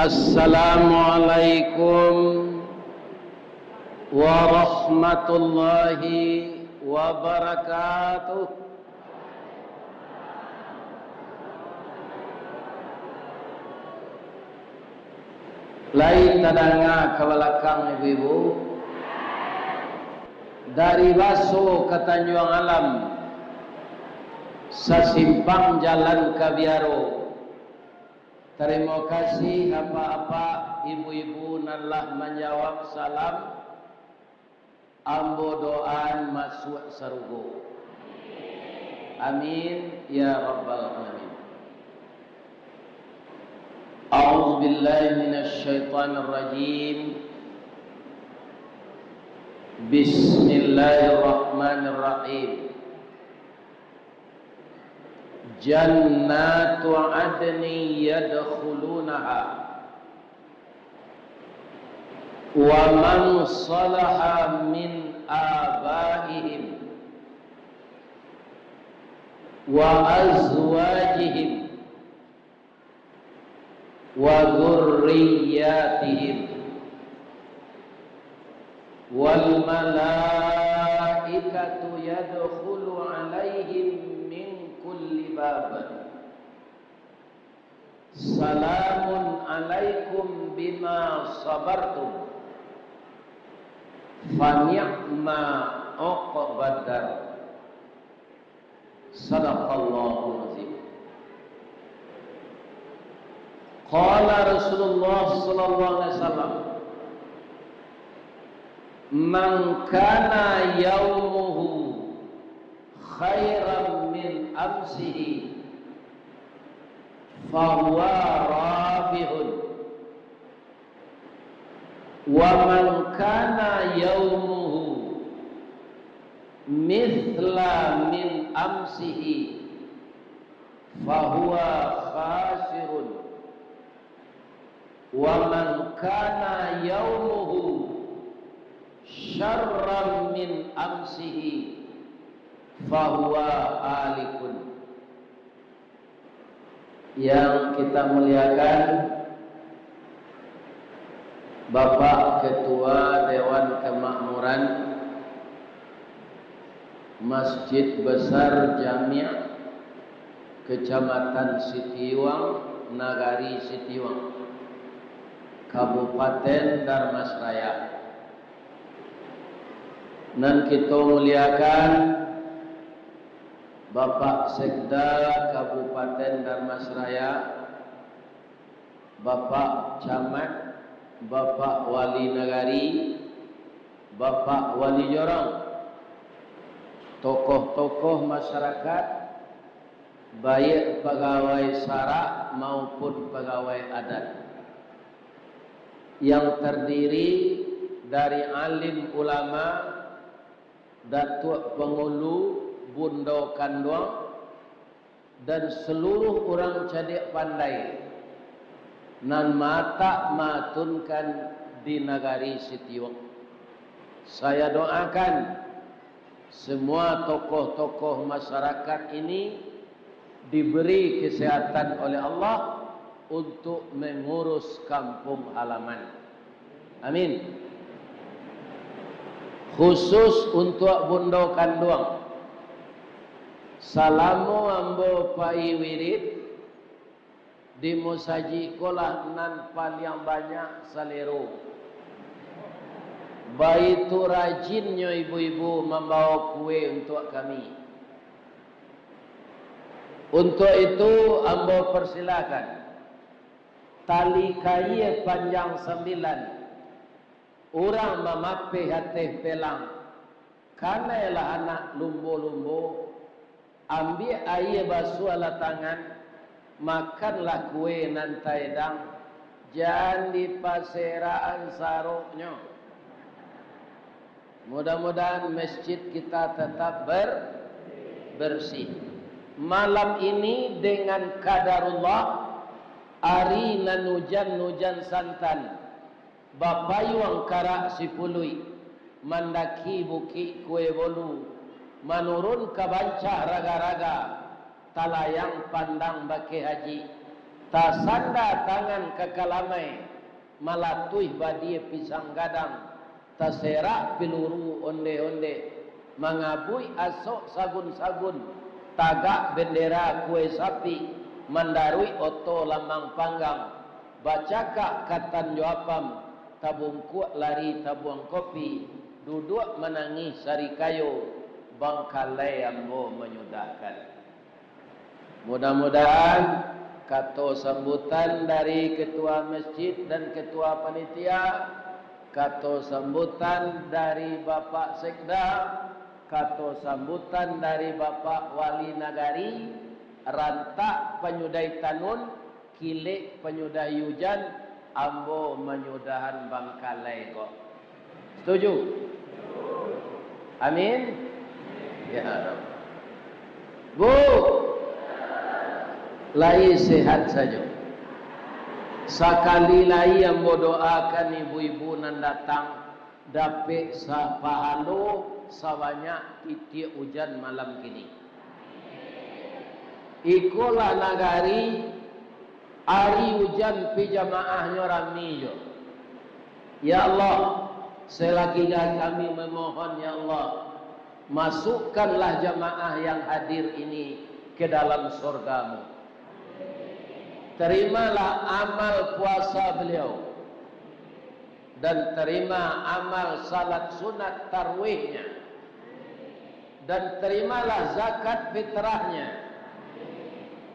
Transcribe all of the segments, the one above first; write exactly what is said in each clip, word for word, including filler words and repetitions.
Assalamualaikum warahmatullahi wabarakatuh. Lai tadanga ka balakang ibu-ibu? Dari Baso ka Tanjuang Alam, sasimpang jalan ka Biaro. Tarimo kasih apak-apak, ibu-ibu nan lah manjawab salam. Ambo doaan masuak sarugo. Amin, ya rabbal alamin. A'udzubillahi minasyaitonirrajim. Bismillahirrahmanirrahim. Jannatu adnin yadkhulunaha, wa man salaha min abaihim wa azwajihim wa dzurriyyatihim, wal malaikatu yadkhulu alaihim min kulli bab. Salamun alaikum bima sabartum, fa ni'ma uqbad dar. Sadaqallahul azim. Qala Rasulullah sallallahu alaihi wasallam, "Man kana yaumuhu khairan min amsihi, fahuwa rabihun." Wa man kana yaumuhu mithla min amsihi, fahuwa khasirun. Wa man kana yaumuhu syarran min amsihi, fahuwa halikun. Yang kita muliakan, Bapak Ketua Dewan Kemakmuran Masjid Besar Jami' Kecamatan Sitiuang, Nagari Sitiuang, Kabupaten Dharmasraya. Nan kito muliakan, Bapak Sekda Kabupaten Dharmasraya, Bapak Camat, Bapak Wali Nagari, Bapak Wali Jorong, tokoh-tokoh masyarakat, baik pagawai sarak maupun pagawai adat, yang tardiri dari alim ulama, datuak pangulu, bundo kanduang, dan saluruah urang cadiak pandai nan maatak maatunkan di nagari Sitiuang. Saya doakan, semua tokoh-tokoh masyarakat ini diberi kesehatan oleh Allah untuk mengurus kampung halaman. Amin. Khusus untuak bundo kanduang, salamo ambo pai wirid, di musajik ko lah nan paliang banyak salero. Baitu rajinnyo ibu-ibu mambawo kue untuak kami. Untuak itu, ambo persilakan tali kaia panjang sambilan, urang mamapeh ateh pelang, kanailah anak lumbo-lumbo, ambiak aia basuahlah tangan, makanlah kue nan taedang, jan dipaserakan saroknyo. Mudah-mudahan masjid kita tetap ber-, bersih. Malam ini dengan kadarullah, ari nan ujan-ujan santan, bapayuang karak sipuluik, mandaki bukik kue bolu, manurun ka bancah raga-raga, talayang pandang bakeh haji, Tasanda tangan ka kalamai, malatuih badie pisang gadang, taserak piluru onde-onde, mangabuik asok sagun-sagun, tagak bendera kue sapi, mandaruik oto lamang panggang, bacakak katan jo apam, tabungkuak lari tabuang kopi, duduak manangih sarikayo, bangkalai ambo manyudahkan. Mudah-mudahan kato sambutan dari ketua masjid dan ketua panitia, kato sambutan dari Bapak Sekda, kato sambutan dari Bapak Wali Nagari, rantak panyudai tanun, kilek panyudahi ujan, ambo manyudahan bangkalai ko. Setuju? Amin. Ya Rabb. Bu, lai sehat sajo. Sakali lai ambo doakan ibu-ibu nan datang, dapek sa-, pahalo sabanyak titiak ujan malam kini. Ikolah nagari, ari ujan pi jamaahnyo rami jo. Ya Allah, selagi kami memohon, ya Allah, masukkanlah jamaah yang hadir ini ke dalam surga-Mu. Terimalah amal puasa beliau, dan terima amal salat sunat tarwihnya, dan terimalah zakat fitrahnya,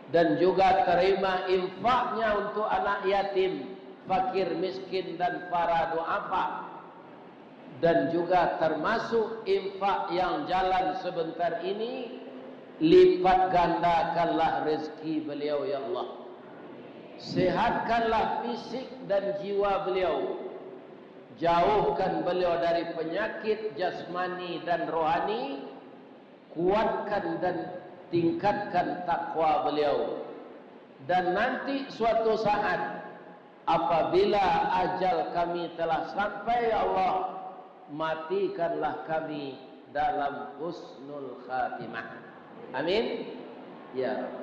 dan juga terima infaknya untuk anak yatim, fakir miskin, dan para duafa. Dan juga termasuk infak yang jalan sebentar ini, lipat gandakanlah rezeki beliau, ya Allah. Sehatkanlah fisik dan jiwa beliau. Jauhkan beliau dari penyakit jasmani dan rohani. Kuatkan dan tingkatkan takwa beliau. Dan nanti suatu saat, apabila ajal kami telah sampai, ya Allah, matikanlah kami dalam husnul khatimah. Amin. Ya Rabb.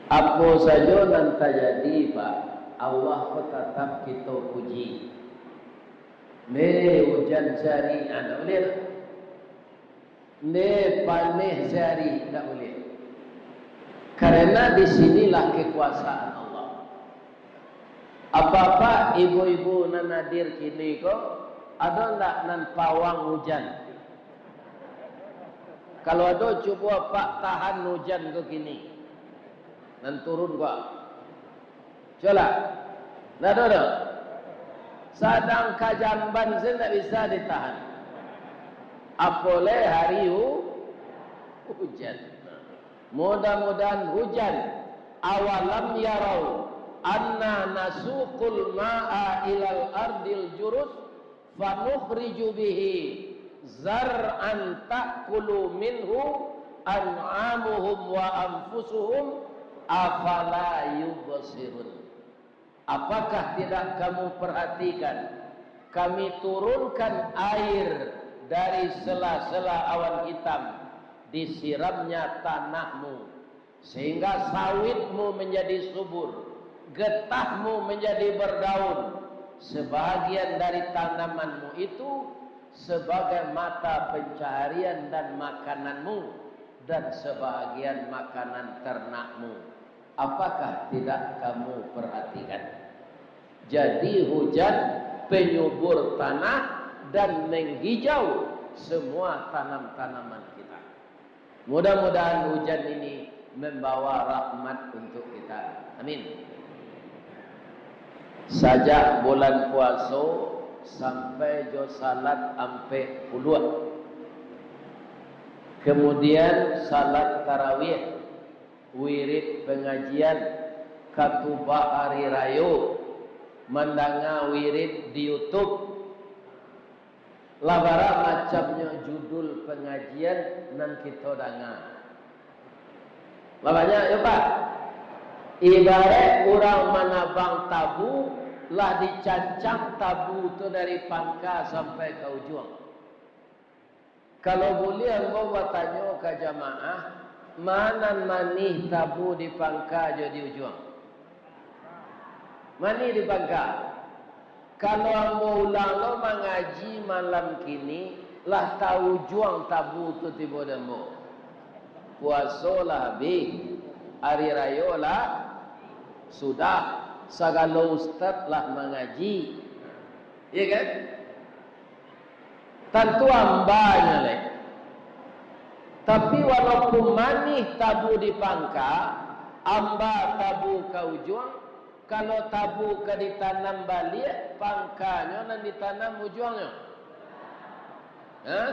Apo sajo nan tajadi, Pak, Allah ko tatap kito puji. Nde ujan sari, ah, ndak buliah lah. Nde paneh sari, ndak buliah. Karena di sinilah kekuasaan Allah. Apak-apak, ibu-ibu nan hadir kini ko, ado ndak nan pawang ujan? Kalau ado, cubo apak tahan ujan ko kini. Nan turun ko. Cubolah. Ndak ado doh. Sadang ka jamban se ndak bisa ditahan. Apo lai hari hu-, hujan. Mudah-mudahan hujan. Awalam yarau anna nasuqul ma'a ilal ardil juruz fanukhriju bihi zar'an ta'kulu minhu an'amuhum wa anfusuhum, afala yubsirun. Apakah tidak kamu perhatikan, Kami turunkan air dari sela-sela awan hitam, disiramnya tanahmu, sehingga sawitmu menjadi subur, getahmu menjadi berdaun, sebahagian dari tanamanmu itu sebagai mata pencaharian dan makananmu, dan sebahagian makanan ternakmu. Apakah tidak kamu perhatikan? Jadi hujan penyubur tanah dan menghijau semua tanam-tanaman kita. Mudah-mudahan hujan ini membawa rahmat untuk kita. Amin. Sajak bulan puaso sampai jo salat ampek puluah. Kemudian salat tarawih, wirid pengajian, katubah hari rayo, mandanga wirid di YouTube. Lah bara macamnyo judul pengajian nan kito danga. Lah banyak yo, Pak. Ibarat urang manabang tabu, lah dicancang tabu tu dari pangka sampai ka ujuang. Kalau buliah ambo batanyo ka jamaah, Ma nan manih tabu di pangka jo di ujuang? Manih di pangka. Kalau ambo ulang lo mangaji malam kini, lah taujuang tabu tu tibo di ambo. Puaso lah abih, ari rayo lah sudah, sagalo ustad lah mangaji. Iya kan? Tantu ambanyo lai. Tapi walaupun manih tabu di pangka, amba tabu ka ujuang, kalau tabu ka ditanam baliak, pangkanyo nan ditanam ujuangnyo? Hah?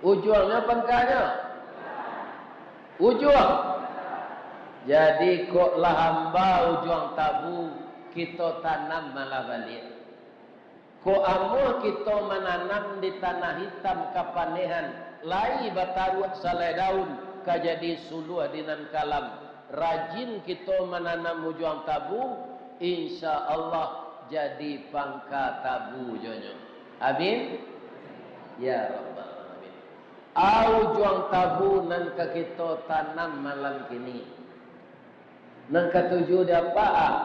Ujuangnyo pangkanyo? Ujuang. Jadi, kok lah amba ujuang tabu, kito tanam malah baliak. Kok amuah kito mananam di tanah itam kapanehan, lai bataruak salai daun, ka jadi suluah di nan kalam. Rajin kito mananam ujuang tabu, insya Allah jadi pangka tabu jonyo. Amin. Ya Rabbal Alamin. A ujuang tabu nan ka kito tanam malam kini? Nan katuju di apa, ah?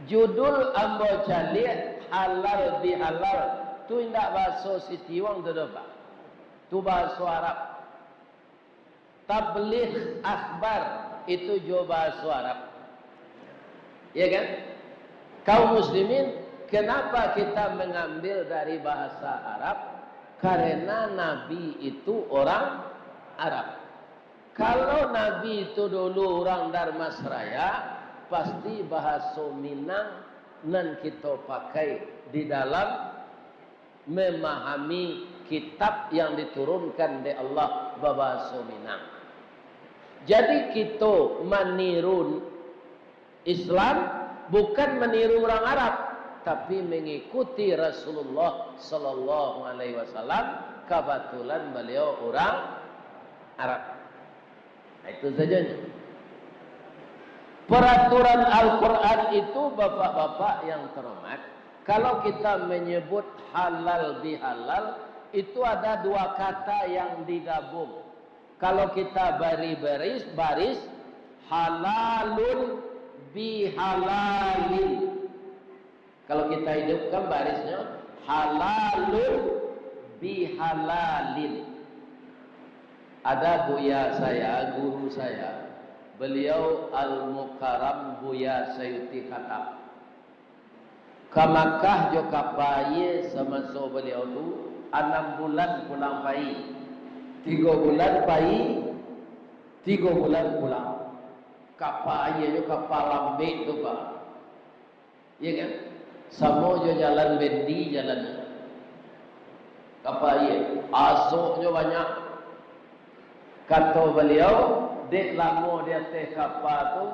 Judul ambo caliak halal bihalal, tu indak bahaso Sitiuang tu doh, Pak. Tu bahaso Arab. Tabligh akhbar, itu juo bahaso Arab. Ya kan? Kaum muslimin, kenapa kita mengambil dari bahasa Arab? Karena Nabi itu orang Arab. Kalau Nabi itu dulu urang Dharmasraya, pasti bahaso Minang nan kito pakai di dalam memahami kitab yang diturunkan dek Allah babahaso Minang. Jadi, kito maniru Islam bukan maniru urang Arab, tapi mangikuti Rasulullah sallallahu alaihi wasallam, kabatulan baliau urang Arab. Nah, itu sajonyo. Peraturan Al-Quran itu, bapak-bapak yang terhormat, kalau kita menyebut halal bihalal, itu ada dua kata yang digabung. Kalau kita bari baris, baris, halalun bihalalin. Kalau kita hidupkan barisnyo, halalun bihalalin. Ada buya saya, guru saya, beliau Al-Mukarram Buya Sayuti Khatam. Ka Makkah jo kapa aia samaso baliau tu anam bulan pulang pai. Tigo bulan pai, tigo bulan pulang. Kapa aia jo kapa lambek tu, Pak. Iya kan? Samo jo jalan bendi jalan. Kapa aia, asoknyo banyak. Kato baliau, dek lamo di ateh kapa tu,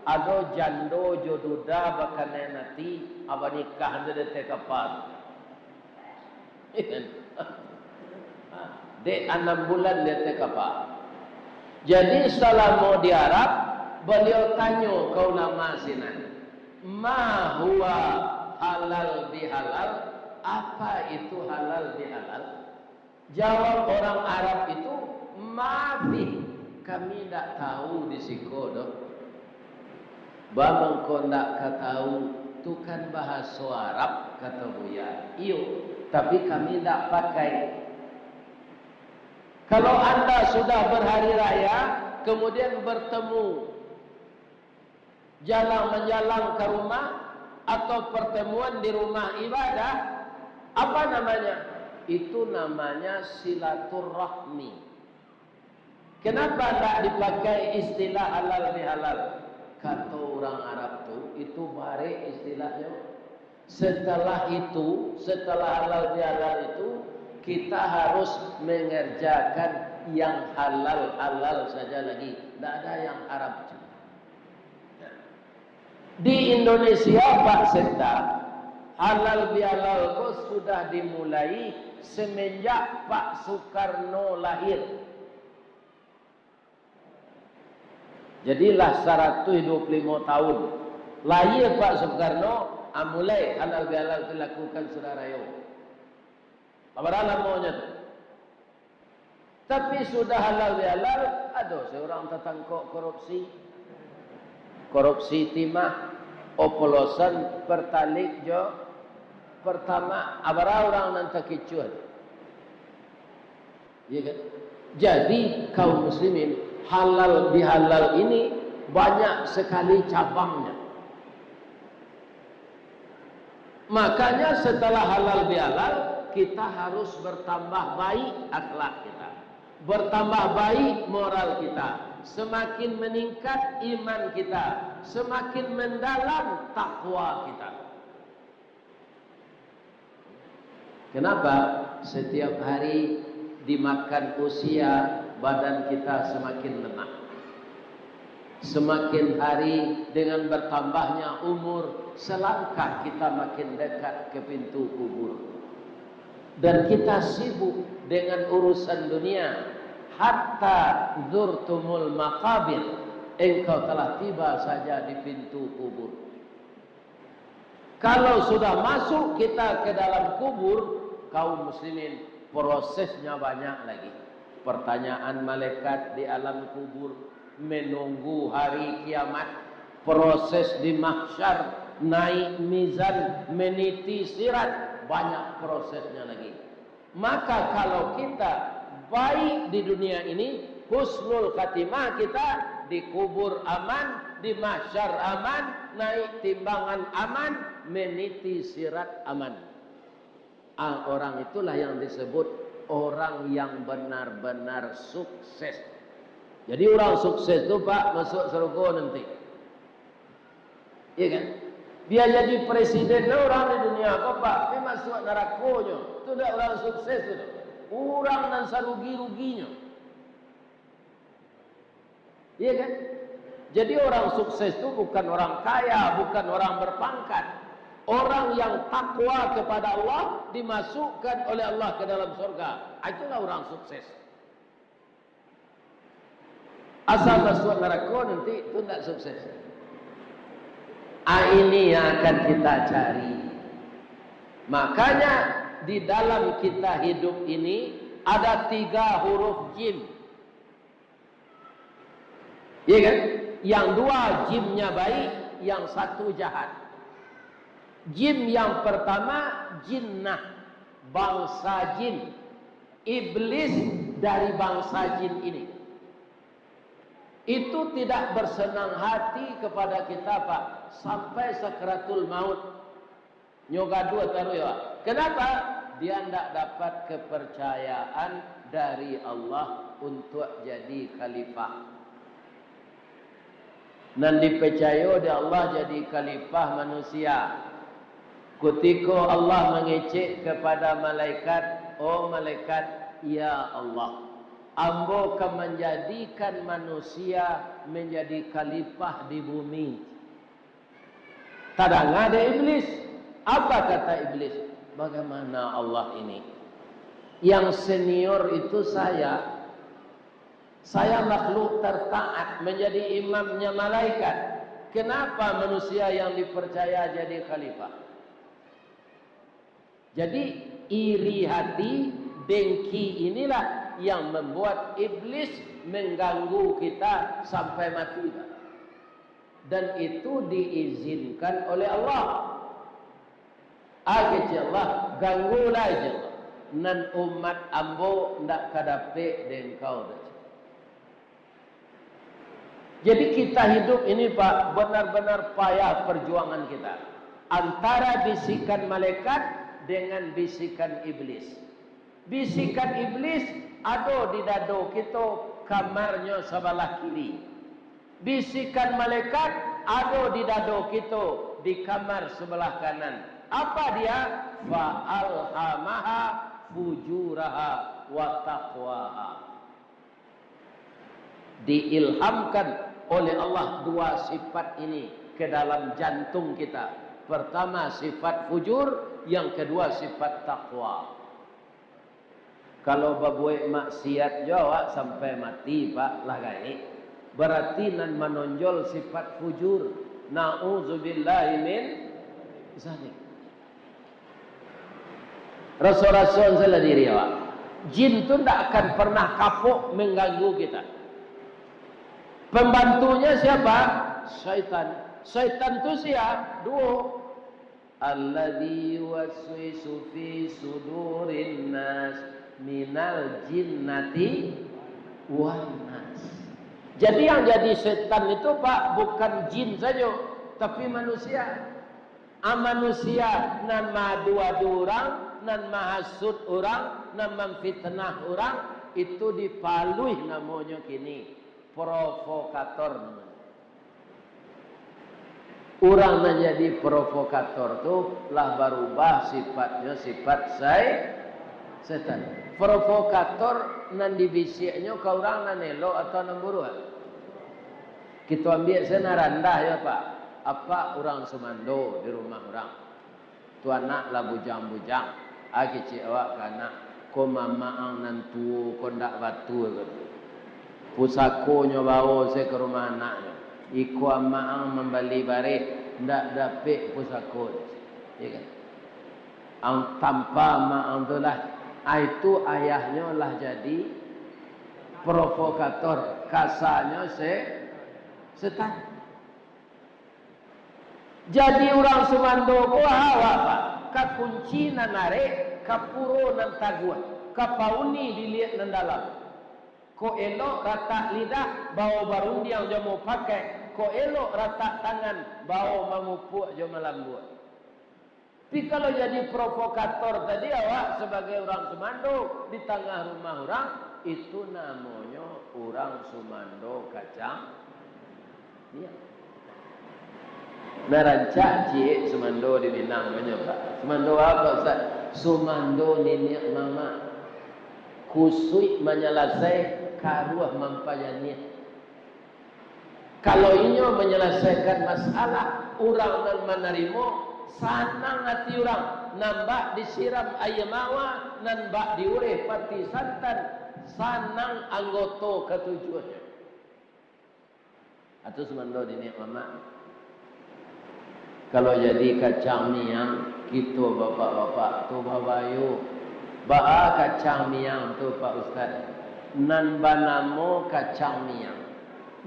ado jando jo duda bakanai ati, a banikah tu di ateh kapa tu. Dek anam bulan di ateh kapa. Jadi, salamo di Arab, baliau tanyo ka ulama sinan, "Ma huwa halal bihalal?" Apa itu halal bihalal? Jawab orang Arab itu, "Ma fi, kami ndak tahu di siko doh." "Ba mangko ndak ka tahu, tu kan bahaso Arab," kato Buya. "Iyo, tapi kami ndak pakai." Kalau anda sudah berhari raya, kemudian bertemu, jalan manjalang ka rumah, atau pertemuan di rumah ibadah, apa namanya? Itu namanya silaturahmi. Kenapa ndak dipakai istilah halal bihalal? Kato urang Arab tu, itu barek istilahnyo. Setelah itu, setelah halal bihalal itu, kita harus mengerjakan yang halal-halal saja lagi. Ndak ada yang haram. Di Indonesia, Pak Sekda, halal bihalal ko sudah dimulai semenjak Pak Soekarno lahir. Jadi lah saratus dua puluh limo tahun. Lahia Pak Soekarno, Ah, mulai halal bihalal tu lakukan sudah rayo. Bara lamonyo tu? Tapi sudah halal bihalal, ado se urang tatangkok korupsi. Korupsi timah, oplosan Pertalite jo Pertamax, ah, bara urang nan takicuah tu. Iya kan? Jadi, kaum muslimin, halal bihalal ini banyak sekali cabangnya. Makanya, setelah halal bihalal, kita harus bertambah baik akhlak kita, bertambah baik moral kita, semakin meningkat iman kita, semakin mendalam takwa kita. Kenapa? Setiap hari dimakan usia, badan kita semakin lemak. Semakin hari, dengan bertambahnya umur, selangkah kita makin dekat ke pintu kubur. Dan kita sibuk dengan urusan dunia. Hatta zurtumul maqabir, engkau telah tiba saja di pintu kubur. Kalau sudah masuk kita ke dalam kubur, kaum muslimin, prosesnya banyak lagi. Pertanyaan malaikat di alam kubur, menunggu hari kiamat, proses di mahsyar, naik mizan, meniti sirat, banyak prosesnya lagi. Maka, kalau kita baik di dunia ini, husnul khatimah kita, di kubur aman, di mahsyar aman, naik timbangan aman, meniti sirat aman. Ah, orang itulah yang disebut orang yang benar-benar sukses. Jadi, orang sukses tu, Pak, masuk surga nanti. Iya kan? Bia jadi presiden lah urang di dunia ko, Pak, tapi masuak narakonyo. Tu ndak urang sukses tu. Urang nan sarugi-ruginyo. Iya kan? Jadi, orang sukses tu bukan orang kaya, bukan orang berpangkat. Orang yang takwa kepada Allah dimasukkan oleh Allah ke dalam surga. Ah, itulah orang sukses. Asal masuak narako nanti, tu ndak sukses. Ah, ini yang akan kita cari. Makanya, di dalam kita hidup ini, ada tiga huruf jim. Iya kan? Yang dua jimnya baik, yang satu jahat. Jim yang pertama, jinnah, bangsa jin. Iblis dari bangsa jin ini. Itu tidak bersenang hati kepada kita, Pak, sampai sakaratul maut. Nyo gaduah taruih, Pak. Kenapa? Dia ndak dapat kepercayaan dari Allah untuk jadi khalifah. Nan dipicayo dek Allah jadi khalifah manusia. Kutiko Allah mangecek kepada malaikat, "Oh malaikat, ya Allah, ambo ka manjadikan manusia manjadi khalifah di bumi." Tadanga dek Iblis. Apa kata Iblis? "Bagaimana Allah ini? Yang senior itu saya. Saya makhluk tertaat, menjadi imamnya malaikat. Kenapa manusia yang dipercaya jadi khalifah?" Jadi, iri hati, dengki inilah yang membuat iblis mengganggu kita sampai mati, Pak. Dan itu diizinkan oleh Allah. Ah, kecek Allah, ganggulah, kecek Allah. Nan umat ambo ndak ka dapek dek engkau, kecek. Jadi, kita hidup ini, Pak, benar-benar payah perjuangan kita. Antara bisikan malaikat dengan bisikan iblis. Bisikan iblis ado di dado kito, kamarnyo sabalah kiri. Bisikan malaikat ado di dado kito, di kamar sabalah kanan. Apa dia? "Fa alhamaha fujuraha wa taqwaha." Diilhamkan oleh Allah dua sifat ini ke dalam jantung kita. Pertama, sifat fujur, yang kedua, sifat takwa. Kalau babuek maksiat jo awak sampai mati, Pak, lah gaek. Berarti nan manonjol sifat fujur. Na'udzubillahi min. Misalnya, raso-raso salah diri awak. Jin tu ndak akan pernah kapok mengganggu kita. Pembantunya siapa? Syaitan. Syaitan tu sia? Duo. Alladzi yuwaswisu fi sudurin nas minal jinnati wan nas. Jadi, yang jadi setan itu, Pak, bukan jin sajo, tapi manusia. A, manusia nan maadu-adu urang, nan mahasut urang, nan mamfitnah urang, itu dipaluih namonyo kini provokator namonyo. Urang nan jadi provokator tu lah barubah sifatnyo, sifat sai-, setan. Provokator nan dibisiaknyo ka urang nan elok atau nan buruak? Kito ambiak se nan randah yo, Pak. Apak urang sumando di rumah urang. Tu anak lah bujang-bujang. Ah, kecek awak ka anak, "Ko mamak ang nan tuo ko ndak batua," ko tu. "Pusakonyo bawo se ka rumah anaknyo. Iko amak ang mambali bareh, ndak dapek pusako," iyo kan? Ang tampa amak ang tu lah. Ah, itu ayahnyo lah jadi provokator, kasanyo se-, setan. Jadi urang sumando ko awak, Pak, ka kunci nan arek, ka puro nan taguah, ka pauni biliak nan dalam. Kok elok ratak lidah, bao barundiang jo mupakaik, kok elok ratak tangan, bao mamupuak jo malambuak. Tapi kalau jadi provokator tadi, awak sabagai urang sumando di tangah rumah urang, itu namonyo urang sumando kacang. Iyo. Nah, rancak ciek sumando di Minang, banyak, Pak. Sumando apo, Ustaz? Sumando niniak mamak. Kusuik manyalasai, karuah mampajaniah. Kalau inyo manyalasaikan masalah, urang nan manarimo, sanang ati urang, nan bak disiram aia mawar, nan bak diureh pati santan, sanang anggoto katujuahnyo. Atau sumando niniak mamak. Kalau jadi kacang miang, kito bapak-bapak tu babayo. Baa kacang miang tu, Pak Ustaz? Nan banamo kacang miang,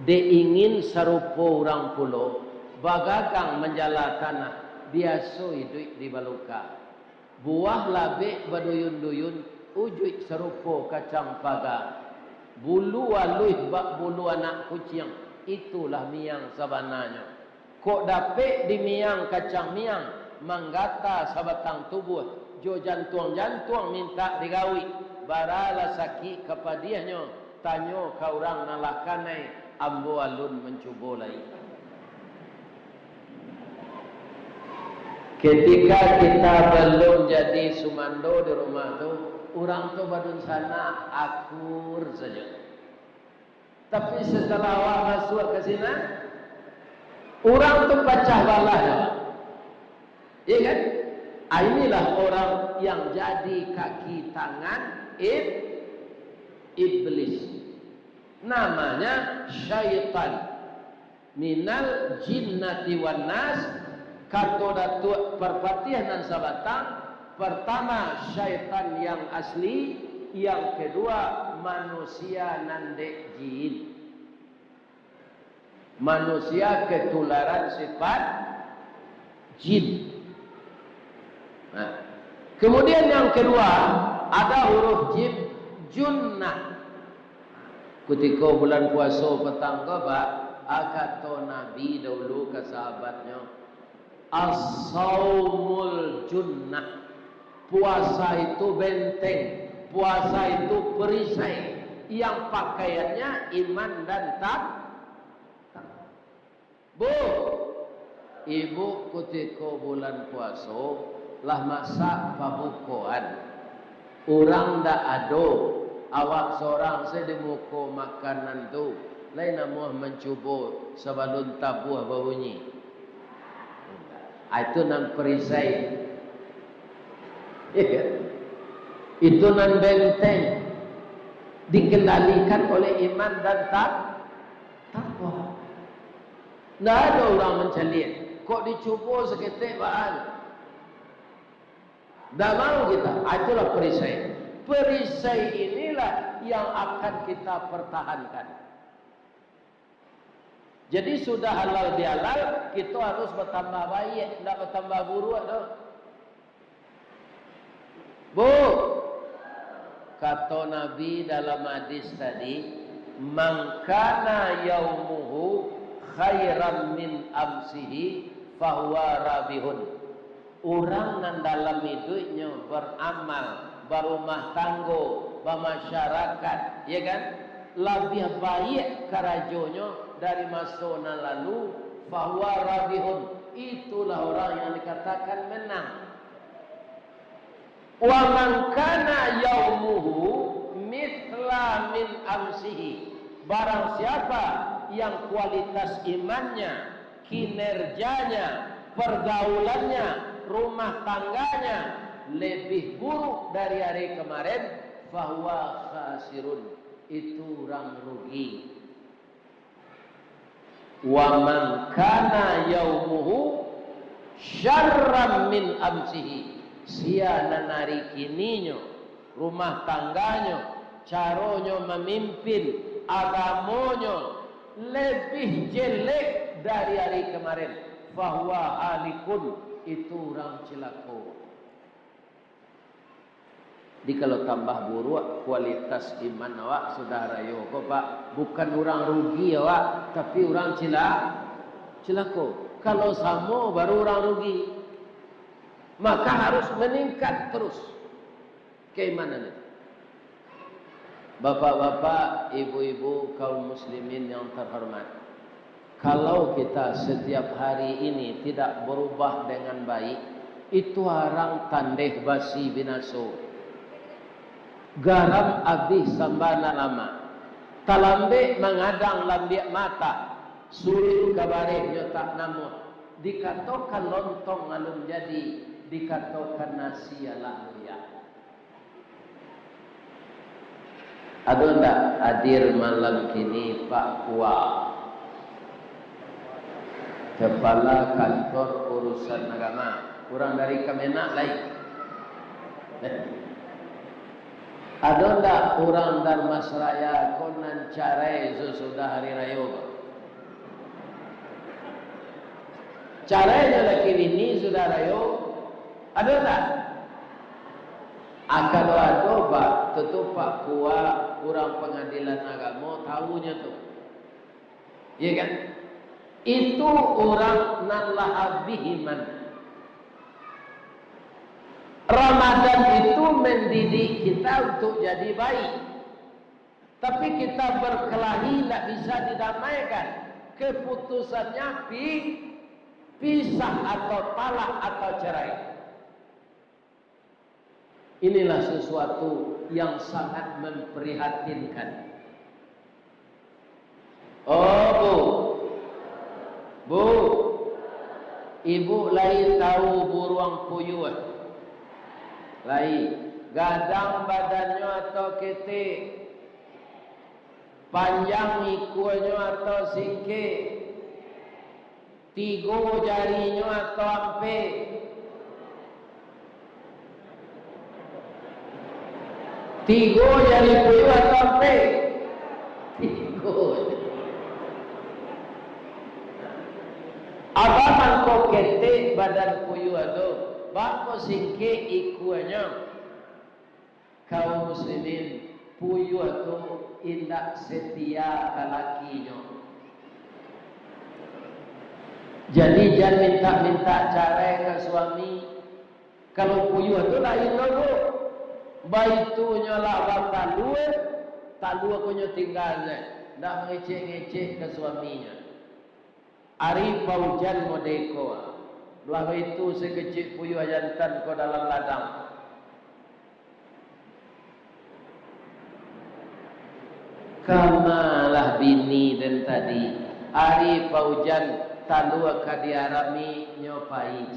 dek ingin sarupo urang pulo, bagagang manjala tanah, biaso iduik di baluka. Buah labek baduyun-duyun, ujuik sarupo kacang paga. Bulu aluih bak bulu anak kuciang, itulah miang sabananyo. Kok dapek di miang kacang miang, manggata sabatang tubuah, jo jantuang-jantuang mintak digawik, baralah sakik ka padiahnyo, tanyo ka urang nan lah kanai, ambo alun mancubo lai. Ketika kita belum jadi sumando di rumah tu, urang tu badunsanak akur sajo. Tapi setelah awak masuak ka sinan, urang tu pacah balah dah. Iya kan? Ah, inilah orang yang jadi kaki tangan ib-, iblis. Namanya syaitan. Minal jinnati wan nas, kato Datuak Parpatiah nan sabatang, pertama syaitan yang asli, yang kedua manusia nan dek jin. Manusia ketularan sifat jin. Nah, kemudian yang kedua, ada huruf jim, junnah. Kutiko bulan puaso patang ko, Pak, ah, kato Nabi dahulu ka sahabatnyo, "As-saumul junnah." Puasa itu benteng, puasa itu perisai yang pakaiannya iman dan tak-, takwa. Bu, ibu kutiko bulan puaso lah masak pabukoan. Urang ndak ado, awak sorang se di muko makanan tu, lai namuah mancubo sabalun tabuah babunyi. Ah, itu nan perisai. Itu nan benteng, dikendalikan oleh iman dan tak-, takwa. Ndak ado urang mancaliak. Kok dicubo saketek baa? Ndak mau kita. Ah, itulah perisai. Perisai inilah yang akan kita pertahankan. Jadi, sudah halal bihalal, kito harus batambah baiak, ndak batambah buruak doh. Bu, kato Nabi dalam hadis tadi, "Man kana yaumuhu khairan min amsihi, fahuwa rabihun." Urang nan dalam iduiknyo baramal, barumah tanggo, bamasyarakat, ya kan, labiah baiak karajonyo dari maso nan lalu, fahuwa rabihun, itulah urang yang dikatakan menang. "Wa man kana yaumuhu mithla min amsihi." Barang siapa yang kualitas imannya, kinerjanya, pergaulannya, rumah tangganya lebih buruk dari hari kemarin, fahuwa khasirun, itu urang rugi. "Wa man kana yaumuhu syarran min amsihi." Sia nan ari kininyo, rumah tangganyo, caronyo mamimpin, agamonyo labiah jelek dari ari kamarin, fahuwa halikun, itu urang cilako. Jadi, kalau tambah buruak kualitas iman awak, sudah rayo ko, Pak, bukan urang rugi awak, tapi urang cila-, cilako. Kalau samo, baru urang rugi. Maka harus meningkat terus keimanan itu. Bapak-bapak, ibu-ibu, kaum muslimin yang terhormat, kalau kita setiap hari ini tidak berubah dengan baik, itu arang tandeh basi binaso. Garam abih samba nan lamak. Talambek mangadang lambiak matah, suruik ka barehnyo tak namuah. Dikatokan lontong alun jadi, dikatokan nasi alah luyak. Ado ndak hadir malam kini Pak Kua, Kepala Kantor Urusan Agama? Urang dari Kemenag lai. Ado ndak urang Dharmasraya ko nan carai sasudah hari rayo ko? Carainyo lah kini sudah rayo, ado ndak? Ah, kalau ado, Pak, tu, tu Pak Kua, urang Pangadilan Agamo, tahunyo tu. Iya kan? Itu urang nan lah abih iman. Ramadan itu mendidik kita untuk jadi baik. Tapi kita berkelahi, ndak bisa didamaikan. Keputusannya pi-, pisah atau talak atau cerai. Inilah sesuatu yang sangat memprihatinkan. Oh, Bu. Bu. Ibu lai tahu buruang puyuh? Lai. Gadang badannyo atau ketek? Panjang ikuanyo atau singkek? Tigo jarinyo atau ampek? Tigo jari puyuh atau ampek? Tigo. Apo mangko ketek badan puyuh tu, mangko singkek ikuanyo? Kaum muslimin, puyuh tu indak setia ka lakinyo. Jadi, jan mintak-mintak carai ka suami. Kalau puyuh tu lain lo, Bu. Baitunyo lah batalua, talua ko nyo tingga se, ndak mangecek-ngecek ka suaminyo. Ari paujan modeko, lah baitu si kecik puyuh jantan ko dalam ladang. Kamalah bini den tadi, ari paujan talua ka diarami nyo pai.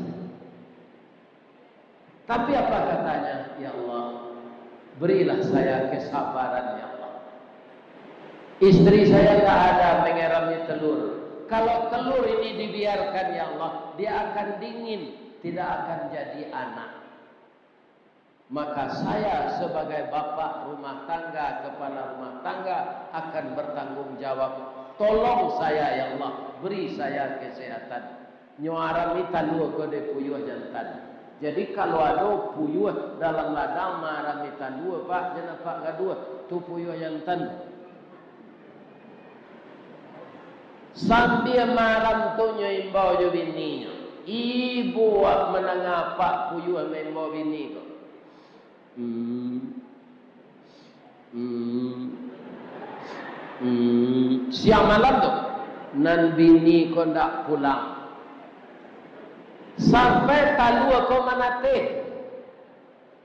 Tapi apa katanya, "Ya Allah, berilah saya kesabaran, ya Allah. Istri saya tak ada mengerami telur, Kalau telur ini dibiarkan, ya Allah, dia akan dingin, tidak akan jadi anak. Maka saya sebagai bapak rumah tangga, kepala rumah tangga akan bertanggung jawab. Tolong saya, ya Allah, beri saya kesehatan. Nyo arami talua ko dek puyuah jantan. Jadi, kalau ado puyuah dalam ladang maarami talua, Pak, jan apak gaduah, tu puyuah jantan. Sambia malam tu nyo imbau jo bininyo. Ibo mandanga apak puyuah maimbau bini ko. Hmm. Hmm. Hmm. Siang malam tu, nan bini ko ndak pulang. Sampai talua ko manateh.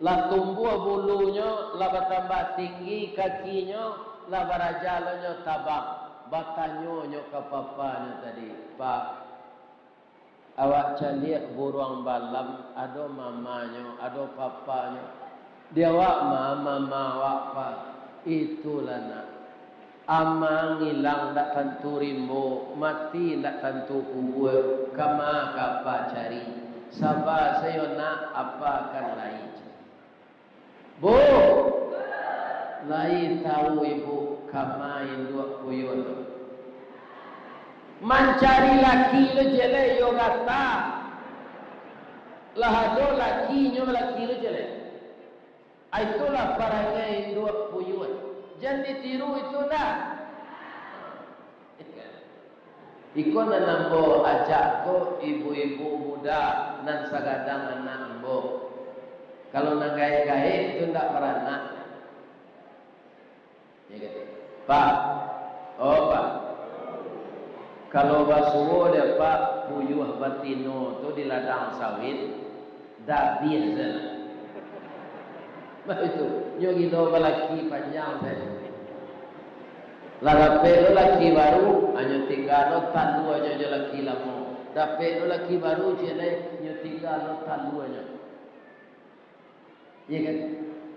Lah tumbuah bulunyo, lah batambah tinggi kakinyo, lah baraja lo nyo tabang. Batanyo nyo ka papanyo tadi, "Pak, awak caliak buruang balam, ado mamanyo, ado papanyo. Di awak ma, mama awak, Pak?" "Itulah, Nak. Ama ngilang ndak tantu rimbo, mati ndak tantu kubua, kama ka apak cari? Saba sajo, Nak, apak kan lai cari." Bu, lai tahu ibu kama induak puyuah tu? Mancari laki lo ciek lai, iyo gata. Lah ado lakinyo, laki lo ciek lai. Itulah parangai induak puyuah. Jan ditiru itu ndak? Iko nan ambo ajak ko ibu-ibu muda nan sagadang anak ambo. Kalau nan gaek-gaek tu ndak baranak. Ya kan? Pak, oh Pak, kalau basuo dek Pak puyuah batino tu di ladang sawit, dabiah sajo. Baitu, nyo gilo balaki panjang sajo. Lah dapek lo laki baru, hanyo tingga lo talua nyo jo laki lamo. Dapek lo laki baru, ciek lai, nyo tingga lo talua nyo. Iya kan?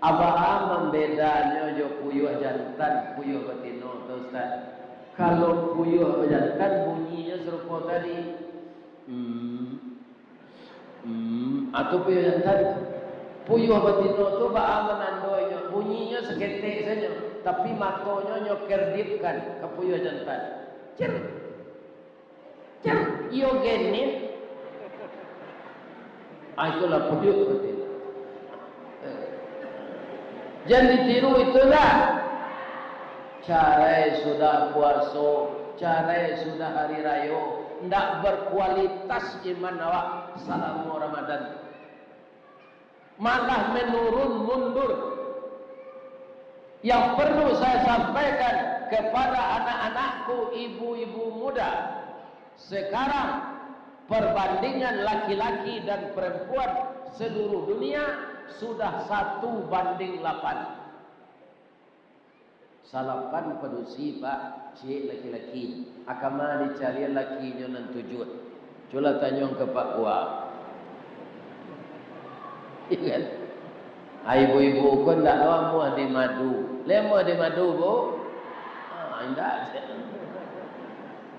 Abaa mambedanyo jo puyuah jantan, puyuah batino tu, Ustaz? Kalau puyuah bajantan, bunyinyo sarupo tadi. Hmm. Hmm. Atau puyuah jantan. Puyuah batino tu baa manandoinyo? Bunyinyo saketek sajo, tapi matonyo nyo kerdipkan ka puyuah jantan. Cer. Cam, iyo genin. Ah, itulah puyuah, berarti. Jan ditiru itulah. Carai sudah puaso, carai sudah hari rayo, ndak berkualitas iman awak salamo Ramadan. Malah menurun mundur. Yang perlu saya sampaikan kepada anak-anakku, ibu-ibu muda, sekarang perbandingan laki-laki dan perempuan seluruh dunia sudah satu banding lapan. Salapan padusi, Pak, ciek laki-laki. Akama dicarian lakinyo nan tujuah. Cubolah tanyo ka Pak Kua. Iya kan? Ah, ibu-ibu ko ndak lo amuah di madu. Lai amuah di madu, Bu? Ah, indak.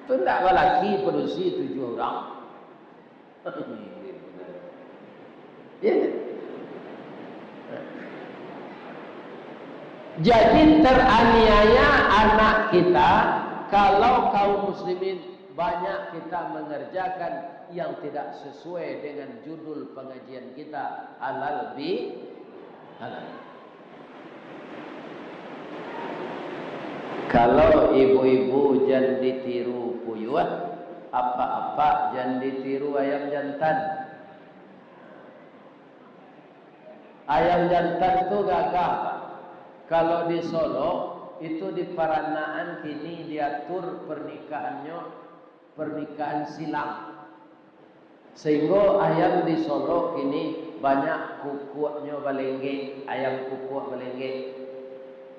Tu ndak balaki padusi tujuah urang. Ya. Jadi teraniaya anak kita kalau kaum muslimin banyak kita mengerjakan yang tidak sesuai dengan judul pengajian kita, halal bi halal. Kalau ibu-ibu jan ditiru puyuah, apak-apak jan ditiru ayam jantan. Ayam jantan tu gagah, Pak. Kalau di Solok, itu di paranakan kini diatur pernikahannyo pernikahan silang. Sehingga ayam di Solok kini banyak kukuaknyo balenggek, ayam kukuak balenggek.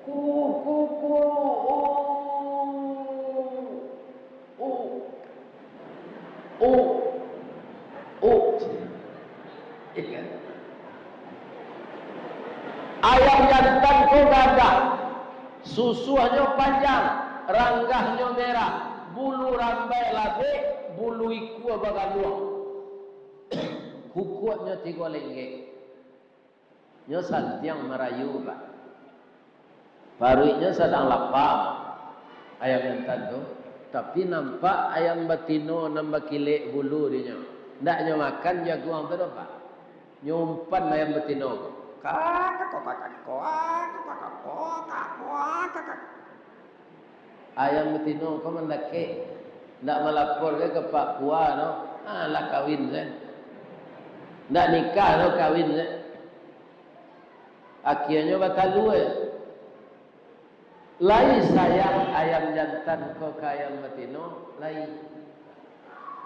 Ku, ku, ku, u, u, u, u. Iya kan? Ayam jantan ko gagah, susuahnyo panjang, ranggahnyo merah. Bulu rambai labek, bulu ikua bagaluang. Kukuaknyo tigo lenggek. Nyo santiang marayu, Pak. Paruiknyo sadang lapa, ayam jantan tu. Tapi nampak ayam batino nan bakilek bulu dinyo. Ndak nyo makan jaguang tu doh, Pak. Nyo umpan ayam batino. Kak, kak, kak, kak, kak, kak, kak, kak, kak, kak. Ayam batino ko mandakek, ndak malapor ka Pak Kua no, ah, lah kawin se. Ndak nikah no, kawin se. Akhianyo batalua. Lai sayang ayam jantan ko ka ayam batino, lai.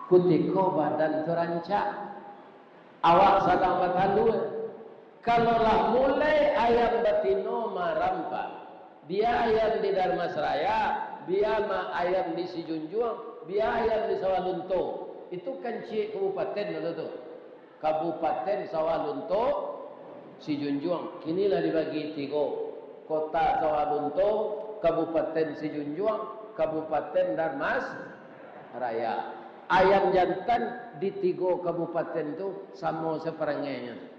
Kutiko badan tu rancak, awak sadang batalua. Kalau lah mulai ayam batino maram, Pak, bia ayam di Dharmasraya, bia ma-, ayam di Sijunjuang, bia ayam di Sawah Lunto. Itu kan ciek kabupaten dulu tu. Kabupaten Sawah Lunto, Sijunjuang. Kini lah dibagi tigo. Kota Sawah Lunto, Kabupaten Sijunjuang, Kabupaten Dharmasraya. Ayam jantan di tigo kabupaten tu samo saparangainyo.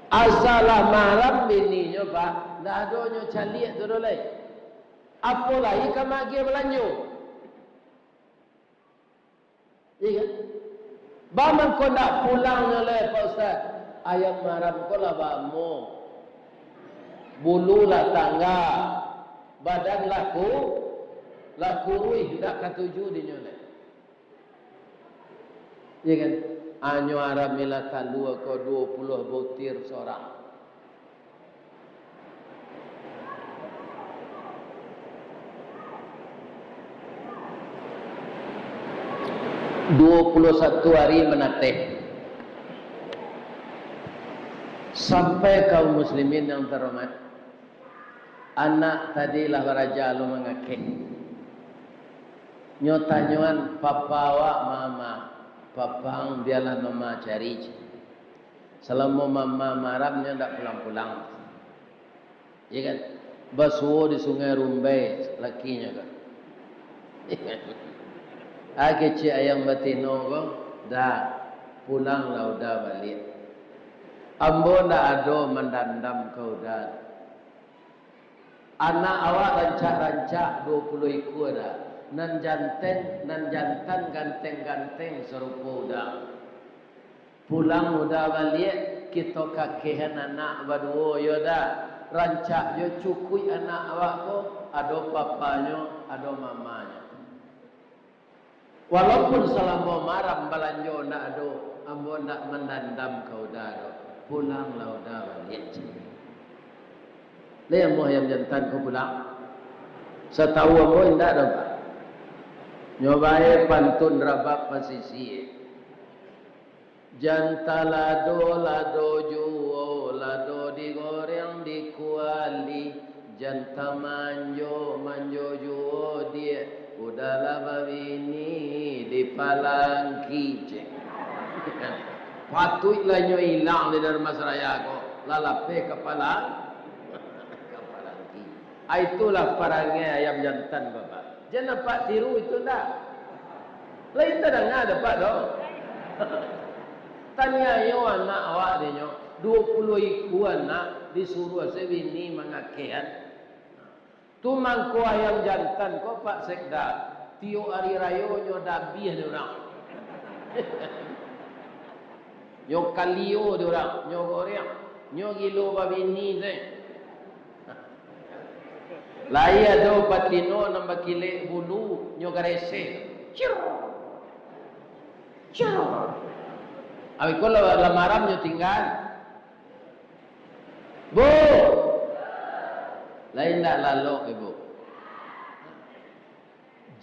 Asa lah maram bininyo, Pak, ndak ado nyo caliak tu doh lai. Apo lai ka maagiah balanjo? Iya kan? Ba mangko ndak pulangnyo lai, Pak Ustaz? Ayam maram ko lah bamo. Bulu lah tangga. Badan lah ku-, lah kuruih, ndak katuju dinyo lai. Iya kan? Anyo aramilah talua ko duo puluah butir sorang. Duo puluah satu ari manateh. Sampai kaum muslimin yang terhormat, anak tadi lah baraja lo mangakeh. Nyo tanyoan, "Papa awak ma?" "Papa ang bialah mama cari," cek. "Salamo mama maram, nyo ndak pulang-pulang." Iya kan? Basuo di Sungai Rumbai lakinyo kan. Ah, kecek ayam batino ko, "Dah, pulanglah Uda baliak. Ambo ndak ado mandandam ka Uda. Anak awak rancak-rancak duo puluah ikua dah. Nan jantan, nan jantan ganteng-ganteng sarupo Uda. Pulang Uda baliak, kito kakehan anak baduo, yo dah. Rancak jo cukuik anak awak ko, ado papanyo, ado mamanyo. Walaupun salamo maram balanjo ndak ado, ambo ndak mandandam ka Uda doh. Pulanglah Uda baliak," cek. Lai amuah ayam jantan ko pulang? Satau ambo indak doh, Pak. Nyo bae pantun rabab pasisia. Jan talado, lado juo, lado digoreng di kuali. Jan tamanjo, manjo juo, diak, Uda lah babini di palangki, cek. Patuiklah nyo ilang di Dharmasraya ko, lah lapeh ka palang-, ka palangki. Ah, itulah parangai ayam jantan, Bapak. Jan Apak tiru itu ndak? Lai tadanga dek Apak doh. Taniayo anak awak dinyo, duo puluah ikua anak, disuruah se bini mangakehan. Tu mangko ayam jantan ko, Pak Sekda, tiok ari rayo nyo dabiah dek urang. Nyo kalio dek urang, nyo goreng, nyo gilo babini se. Lai ado batino nan bakilek bulu, nyo gareseh. Cir. Cir. Abih ko lah, lah maram nyo tingga. Bu! Lai indak lalok, Ibu?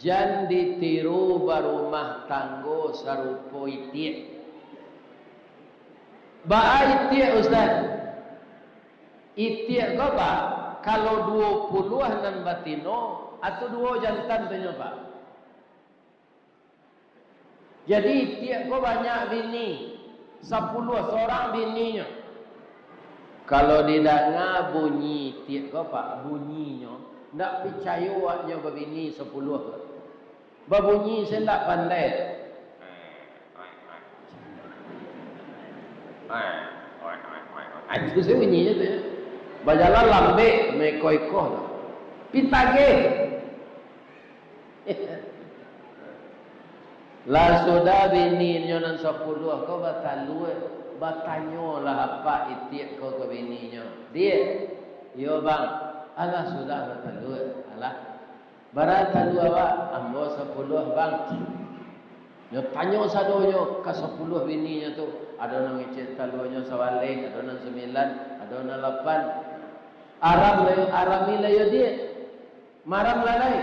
Jan ditiru barumah tanggo sarupo itiak. Baa itiak, Ustaz? Itiak ko, Pak, kalau duo puluah nan batino, atau duo jantan tu nyo, Pak. Jadi, itiak ko banyak bini, sapuluah sorang bininyo. Kalau didanga bunyi itiak ko, Pak, bunyinyo, Ndak picayo awaknyo babini sapuluah. Babunyi se ndak pandai. Ah, itu se bunyinyo tu, yo. Bajalan lambek, maiko-iko tu. Pitagih. Lah sudah bininyo nan sapuluah ko batalua, batanyolah apak itiak ko ka bininyo, "Diak." "Iyo, Bang." "Alah, sudah batalua." "Alah, bara talua awak?" "Ambo sapuluah, Bang." Nyo tanyo sadonyo ka sapuluah bininyo tu, ado nan ngecek taluanyo sabaleh, ado nan sambilan, ado nan lapan. "Aram lai, arami lai yo, Diak. Maram lah lai."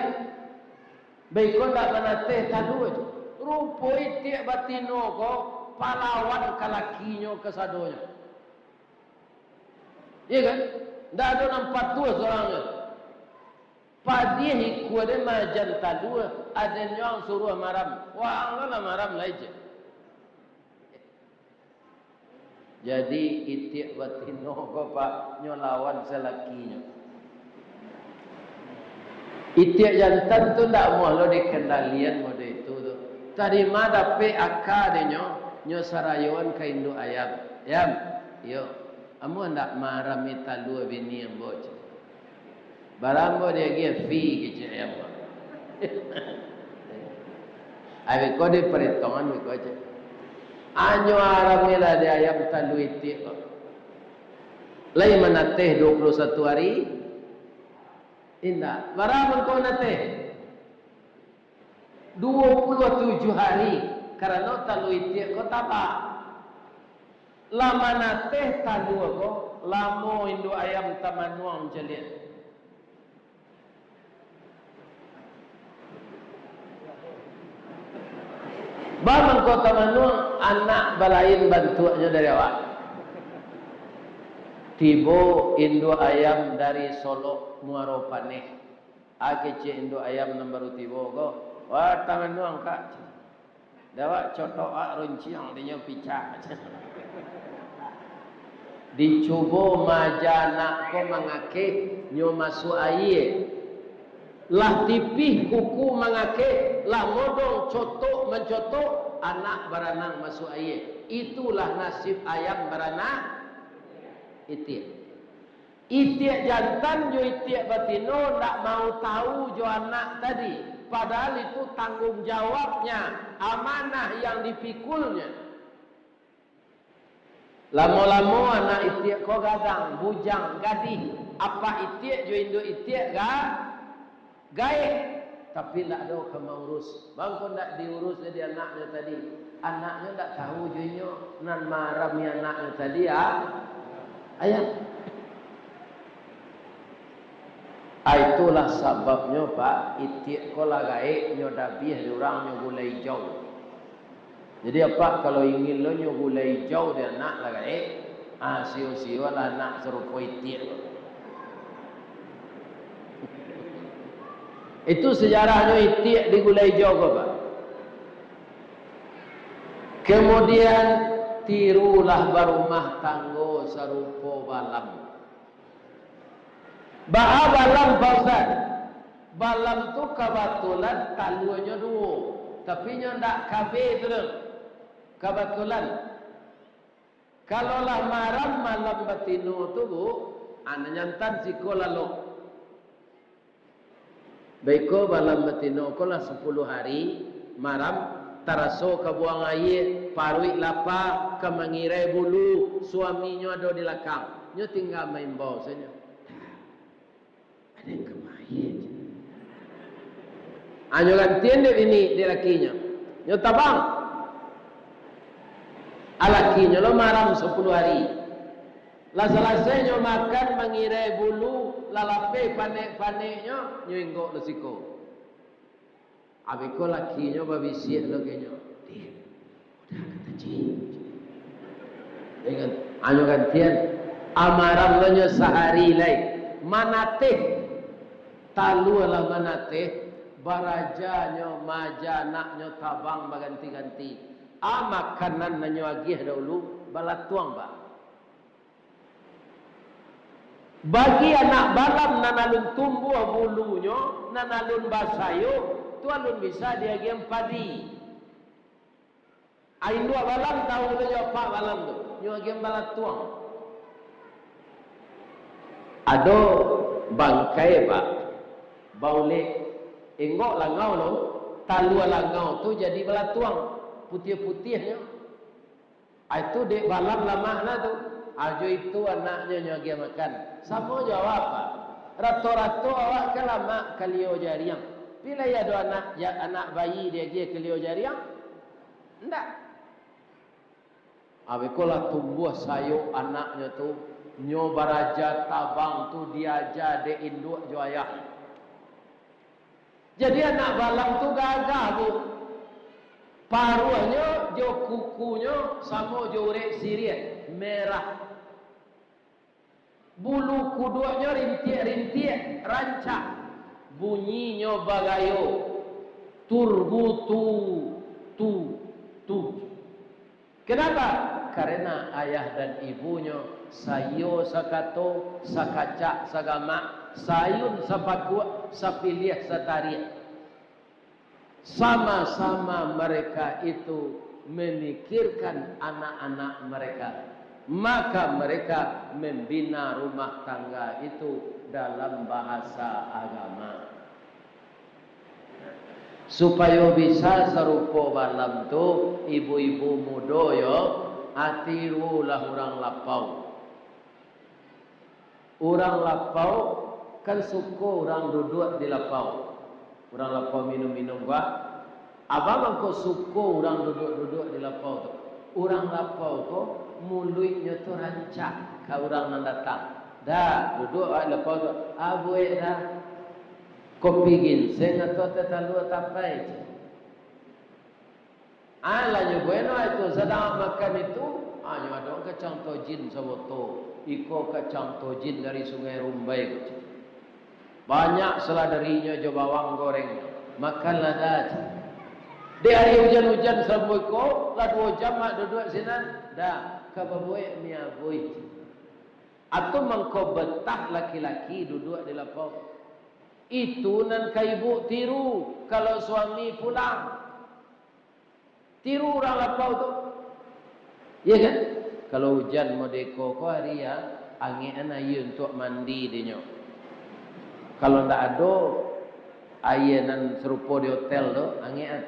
Baiko ndak manateh talua tu. Rupo itiak batino ko palawan ka lakinyo kasadonyo. Iyo kan? Ndak ado nan patuah surang tu. Padiah ikua den maajan talua, aden nyo ang suruah maram. Waang lah maram lai je. Jadi, itiak batino ko, Pak, nyo lawan salakinyo. Itiak jantan tu ndak amuah lo dikendalian mode itu tu. Tadi ma dapek aka dek nyo, nyo sarayoan ka induak ayam. "Yam, iyo, amuah ndak marami talua bini ambo?" cek. "Bara ambo diagiah fee?" kecek ayam. Abih ko di paretongan biko cek. Anyo arami lah di ayam talua itiak ko. Lai manateh dua puluah satu hari? Indak. Bara mangko nateh? Dua puluah tujuah hari, karano talua itiak ko tabang. Lah manateh talua ko, lamo induak ayam tamanuang mancaliak. Ba mangko tamanuang, anak balain bantuaknyo dari awak. Tibo induak ayam dari Solok Muaro Paneh. A kecek induak ayam nan baru tibo ko, "Wah, tamanuang, Kak." "Dek awak cotok ak runciang, dinyo picak." Dicubo maaja anak ko mangakeh, nyo masuak aia. Lah tipih kuku mangakeh, lah modong cotok mancotok, anak baranang masuak aia. Itulah nasib ayam baranak itiak. Itiak jantan jo itiak batino ndak mau tahu jo anak tadi, padahal itu tanggung jawabnya, amanah yang dipikulnya. Lamo-lamo anak itiak ko gadang, bujang, gadih, apak itiak jo induak itiak ga-, gaek, tapi ndak ado ka maurus. Bangko ndak diurus jadi anaknyo tadi. Anaknyo ndak tahu jo inyo, nan maarami anaknyo tadi, ah, ayam. Ah, itulah sababnyo, Pak, itiak ko lah gaek, nyo dabiah di urang, nyo gulai ijau. Jadi, apak kalau ingin lo nyo gulai ijau di anak lah gaek, ah, sio-siolah anak sarupo itiak ko. Itu sejarahnyo itiak di gulai ijau ko, Pak. Kemudian, tirulah barumah tanggo sarupo balam. Baa balam, Pak Ustaz? Balam tu kabatulan taluanyo duo, tapi nyo ndak kabeh tu doh. Kabatulan. Kalau lah maram malam batino tu, Bu, ah, nan jantan siko lalok. Baiko balam batino ko lah sapuluah hari, maram, taraso ka buang aia, paruik lapa, ka mangirai bulu, suaminyo ado di lakang. Nyo tingga maimbau sajo. Ado nan ka main. Anyo gantian dek bini, dek lakinyo. Nyo tabang. Ah, lakinyo lo maram sapuluah hari. Lah salasai nyo makan, mangirai bulu, lah lapeh panek-paneknyo, nyo inggok lo siko. Abih ko lakinyo babisiak lo ka inyo, "Diak, udah ka taji." Ingat, anyo gantian, ah, maram lo nyo sahari lai. Manateh, talua lah manateh, barajanyo maaja anaknyo tabang baganti-ganti. Ah, makanan nan nyo agiah dahulu, balatuang, Pak. Bagi anak balam nan alun tumbuah bulunyo, nan alun basayok, tu alun bisa diagiahan padi. Induak balam tahu tu jo apak balam tu, nyo agiahan balatuang. Ado bangkai, Pak, baulek, enggok langau tu, talua langau tu jadi balatuang, putiah-putiahnyo. Ah, itu dek balam lamak nah tu. Ah, jo itu anaknyo nyo agiah makan. Samo jo awak, Pak. Rato-rato awak kan lamak kalio jariang. Pi lai ado anak, ja-, anak bayi diagiah kalio jariang? Ndak. Abih ko lah tumbuah sayok anaknyo tu, nyo baraja tabang tu diaja dek induak jo ayah. Jadi anak balam tu gagah, Bu. Paruahnyo jo kukunyo samo jo urek siriah, merah. Bulu kuduaknyo rintiak-rintiak, rancak. Bunyinyo bagayo, turbutu, tu, tu. Kenapa? Karena ayah dan ibunyo saiyo sakato, sakacak sagamak, saayun sapakuak, sapiliah satariak. Sama-sama mereka itu memikirkan anak-anak mereka, maka mereka membina rumah tangga itu dalam bahasa agama. Supayo bisa sarupo balam tu, ibu-ibu mudo yo, atirulah urang lapau. Urang lapau kan suko urang duduak di lapau. Urang lapau minum-minum, bah. Abah mangko suko urang duduak-duduak di lapau tu. Urang lapau ko muluiknyo tu rancak ka urang nan datang. Dah, duduak awak di lapau tu. Ah, buek dah. Kopi ginseng atau teh talua tapai. Ah, lah nyo buek no itu, sadang makan itu, ah, nyo ado kacang tojin saboto. Iko kacang tojin dari Sungai Rumbai. Banyak seladarinyo jo bawang goreng. Makanlah dah. Dek ari ujan-ujan sambuik ko, lah duo jam mak duduak sinan. Dah, ka babuek mi abuih. Atau mangko betah laki-laki duduak di lapau. Itu nan ka ibu tiru kalau suami pulang. Tiru urang lapau tu. Iya kan? Kalau ujan modeko ko ari ya, angekan aia untuak mandi dinyo. Kalau ndak ado aia nan sarupo di hotel tu, angekan.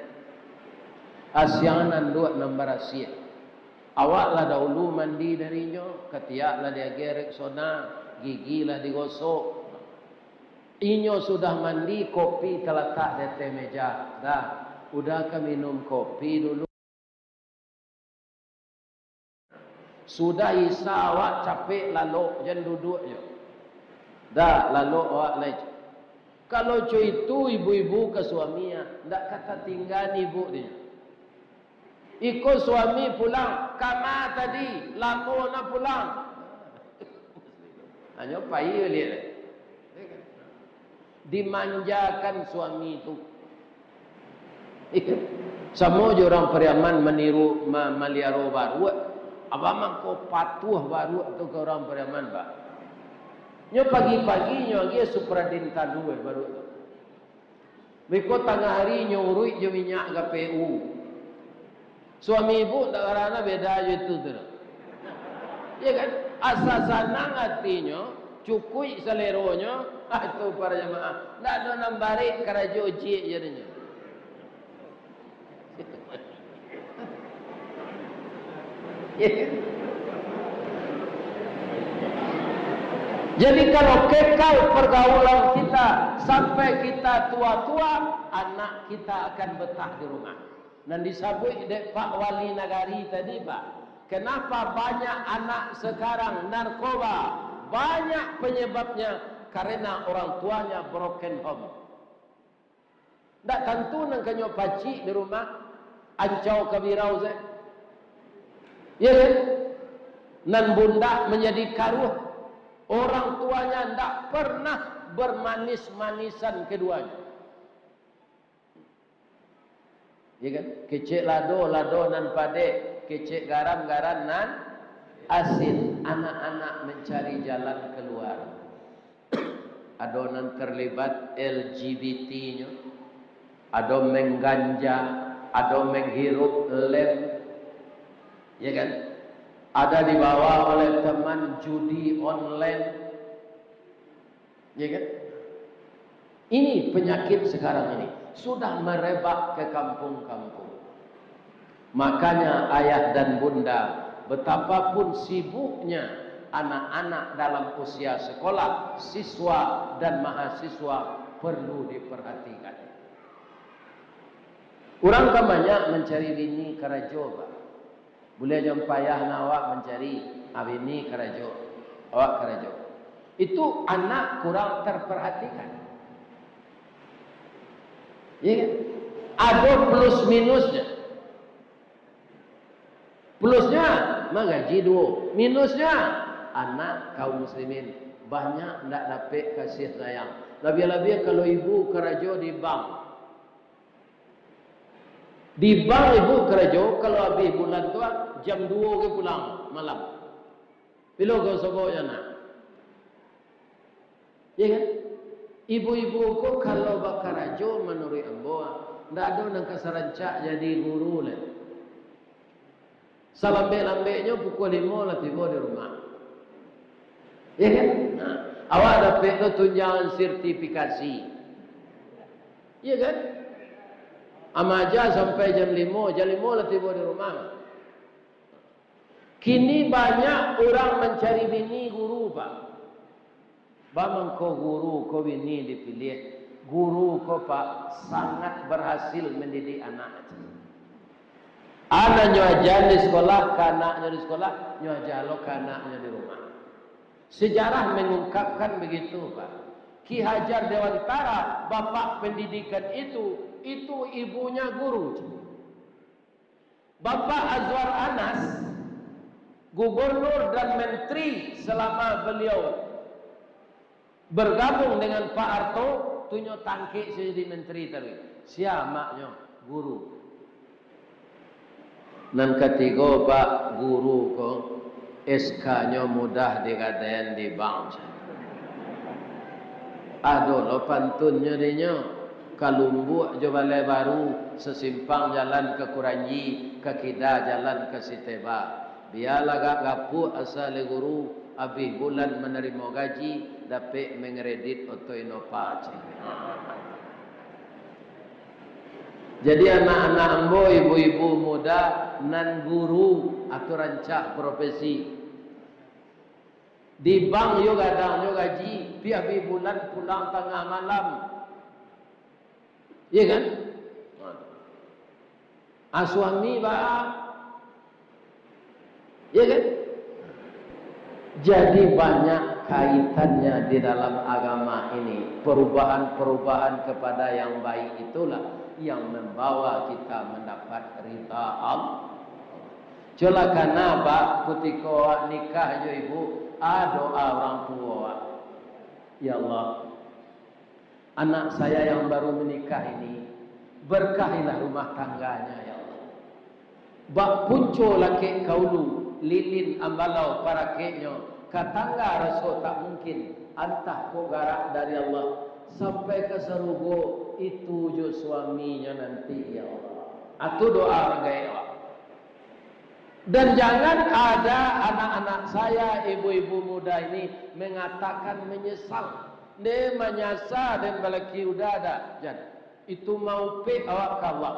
Asiangan anduak nan barasiah. Awak lah dahulu mandi darinyo, katiak lah diagiah Rexona, gigi lah digosok. Inyo sudah mandi, kopi talatak di ateh meja. Dah, udah ka minum kopi dulu. Sudah Isya awak capek lalok, jan duduak jo. Dah, lalok awak lai. Kalau co itu ibu-ibu ka suami, ah, ndak ka tatinggaan ibu dinyo. Iko suami pulang, kama tadi, lamo na pulang. Hanyo pai baliak. Dimanjakan suami tu. Samo jo urang Pariaman maniru, ma-, maliaro baruak. Abah mangko patuah baruak tu ka urang Pariaman, Pak. Nyo pagi-pagi nyo agiah Supradin talu, eh, baruak tu. Beko tangah ari nyo uruik jo minyak G P U. Suami ibu ndak karana beda jo itu tu. Ya kan? Asa sanang atinyo, cukuik saleronyo, ah, itu para jamaah. Ndak ado nan barek karajo ciek jadinyo. Jadi, kalau kekal pergaulan kita sampai kita tua-tua, anak kita akan betah di rumah. Nan disabuik dek Pak Wali Nagari tadi, Pak, kenapa banyak anak sekarang narkoba? Banyak penyebabnya karena orang tuanya broken home. Ndak tantu nan kanyo pacik di rumah, ancau ka birau se. Ya kan? Nan bundak manjadi karuah, orang tuanya ndak pernah bermanis-manisan keduanya. Ya kan? Kecek lado, lado nan padek, kecek garam, garam nan asin. Anak-anak mencari jalan keluar. Ado nan terlibat L G B T-nyo, ado mengganja, ado menghirup lem, ya kan? Ada dibawa oleh teman judi online, ya kan? Ini penyakit sekarang ini sudah merebak ke kampung-kampung. Makanya ayah dan bunda, betapapun sibuknya anak-anak dalam usia sekolah, siswa dan mahasiswa perlu diperhatikan. Urang kan banyak mancari bini karajo, Pak. Buliah jo payah na awak mancari, ah, bini karajo, awak karajo. Itu anak kurang terperhatikan. Iya kan? Ado plus minusnya. Plusnya, mah gaji duo. Minusnya, anak kaum muslimin banyak ndak dapek kasih sayang. Labiah-labiah kalau ibu karajo di bank. Di bank ibu karajo, kalau abih bulan tu, ah, jam duo ge pulang malam. Bilo kau sobok jo anak? Ya kan? Ibu-ibu ko kalau bakarajo, manuruik ambo, ah, ndak ado nan ka sarancak jadi guru lai. Salambek-lambeknyo pukua limo lah tibo di rumah. Ya kan? Nah, awak dapek tu tunjangan sertifikasi. Ya kan? Amaja sampai jam limo, jam limo lah tibo di rumah. Kini banyak urang mancari bini guru, Pak. Ba mangko guru ko bini dipiliah. Guru ko, Pak, sangat berhasil mendidik anak. Anak nyo aja di sekolah, ka anaknyo di sekolah, nyo aja lo ka anaknyo di rumah. Sejarah mengungkapkan begitu, Pak. Ki Hajar Dewantara, bapak pendidikan itu, itu ibunya guru. Bapak Azwar Anas, gubernur dan menteri selama beliau bergabung dengan Pak Harto, tu nyo tangkek sajo jadi menteri taruih. Sia maknyo? Guru. Nan katigo, Pak, guru ko S K-nyo mudah digadaian di bank. Ado lo pantunnyo dinyo, ka Lumbuak jo Balai Baru, sasimpang jalan ka Kuranji, ka kida jalan ka Siteba. Bialah agak gapuak asa le guru, abih bulan manarimo gaji, dapek mangredit oto Innova, ceh. Jadi anak-anak ambo, ibu-ibu muda, nan guru atau rancak profesi. Di bank yo gadangnyo gaji, pi abih bulan pulang tangah malam. Iya kan? Ah, suami ba, iya kan? Jadi banyak kaitannya di dalam agama ini. Perubahan-perubahan kepada yang baik itulah yang membawa kita mendapat ridha Allah. Cubolah kana, Pak, kutiko awak nikah jo ibu, a doa urang tuo, Pak. Ya Allah, anak saya yang baru menikah ini, berkahilah rumah tangganya, ya Allah. Bak punco lakek ka ulu, lilin ambalau parakeknyo, ka tangga raso tak mungkin, antah kok garak dari Allah, sampai ka sarugo, itu jo suaminyo nanti, ya Allah. Atu doa urang gaek, Pak. Dan jangan ada anak-anak saya, ibu-ibu muda ini mengatakan menyesal. Nde manyasa den balaki uda dah, jan. Itu maupek awak ka Allah.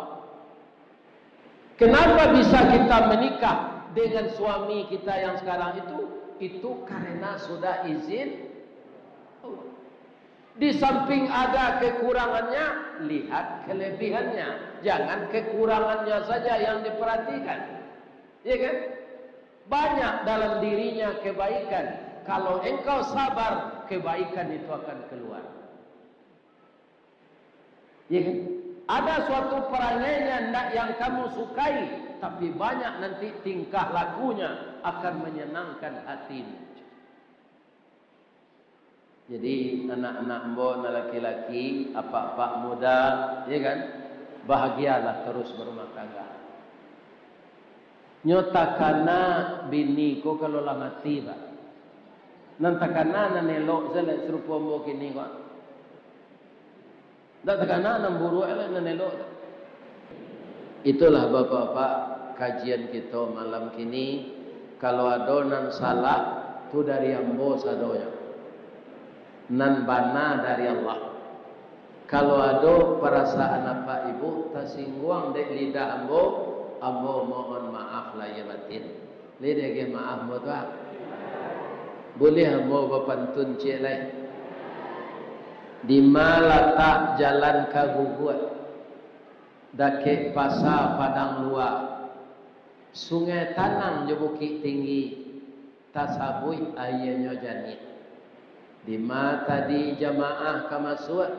Kenapa bisa kita menikah dengan suami kita yang sekarang itu? Itu karena sudah izin Allah. Di samping ada kekurangannya, lihat kelebihannya. Jangan kekurangannya saja yang diperhatikan. Ya kan? Banyak dalam dirinya kebaikan. Kalau engkau sabar, kebaikan itu akan keluar. Ya kan? Ada suatu perangainya ndak yang kamu sukai, tapi banyak nanti tingkah lakunya akan menyenangkan hatimu. Jadi, anak-anak ambo nan laki-laki, apak-apak muda, ya kan, bahagialah terus berumah tangga. Nyo takana bini ko kalau lah mati, Pak. Nan takana nan elok sajo lah sarupo ambo kini ko. Ndak takana nan buruak lah nan elok. Itulah bapak-bapak kajian kito malam kini. Kalau ado nan salah, tu dari ambo sadonyo. Nan bana dari Allah. Kalau ado parasaan apak ibu tasingguang dek lidah ambo, ambo mohon maaf lahia batin. Lai diagiah maaf ambo tu, ah. Buliah ambo bapantun ciek lai. Dima latak jalan ka Guguak, dakek pasa Padang Lua, Sungai Tanang jo Bukik Tinggi, tasabuik aianyo janiah. Dima tadi jamaah ka masuak,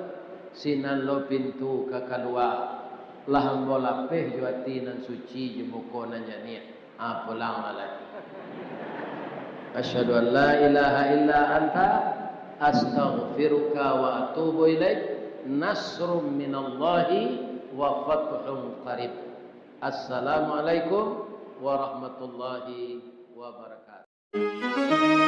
sinan lo pintu ka kalua. Lah ambo lapeh jo ati nan suci jo muko nan janiah. Ah, pulang lah lai. Asyhadu an la ilaha illa anta, astaghfiruka wa atubu ilaik. Nasrum minallahi wa fathun qarib. Assalamualaikum warahmatullahi wabarakatuh.